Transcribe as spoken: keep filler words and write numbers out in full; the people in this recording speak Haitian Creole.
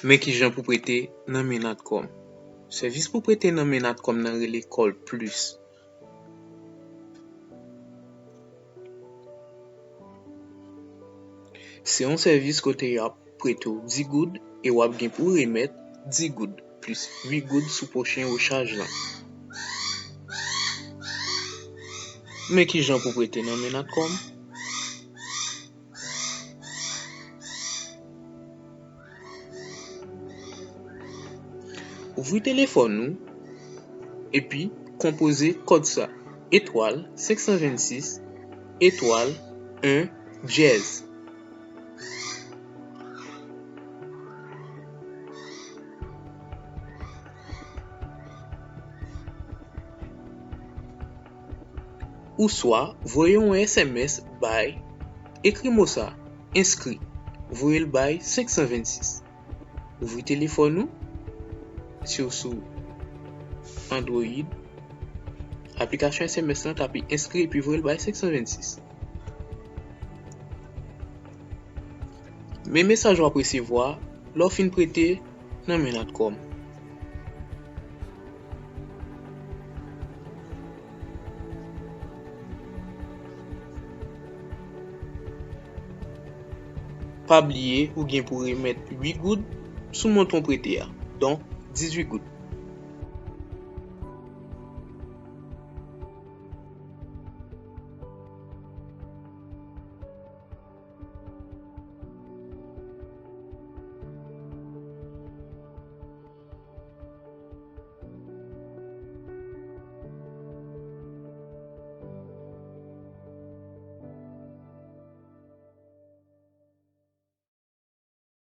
Men kijan pou prete nan men Natcom. Sèvis pou prete nan men Natcom nan rele Call Plus. Se yon sèvis kote y ap prete w dis goud e w ap gen pou remèt dis goud plis uit goud sou pwochen rechaj lan. Men kijan pou prete nan men Natcom. Ouvri telefòn ou epi konpoze kòd sa, etwal senk san vennsis etwal en dyèz. Oswa voye yon S M S bay, ekri mo sa, enskri, voye l bay senk san vennsis. Ouvri telefòn ou, si w sou Android, aplikasyon S M S lan, tape enskri epi voye l bay senk san vennsis. Men mesaj w ap resevwa lè w fin prete nan men Natcom. Pa bliye, ou gen pou remèt uit goud sou montan w prete a, donk dizuit goud.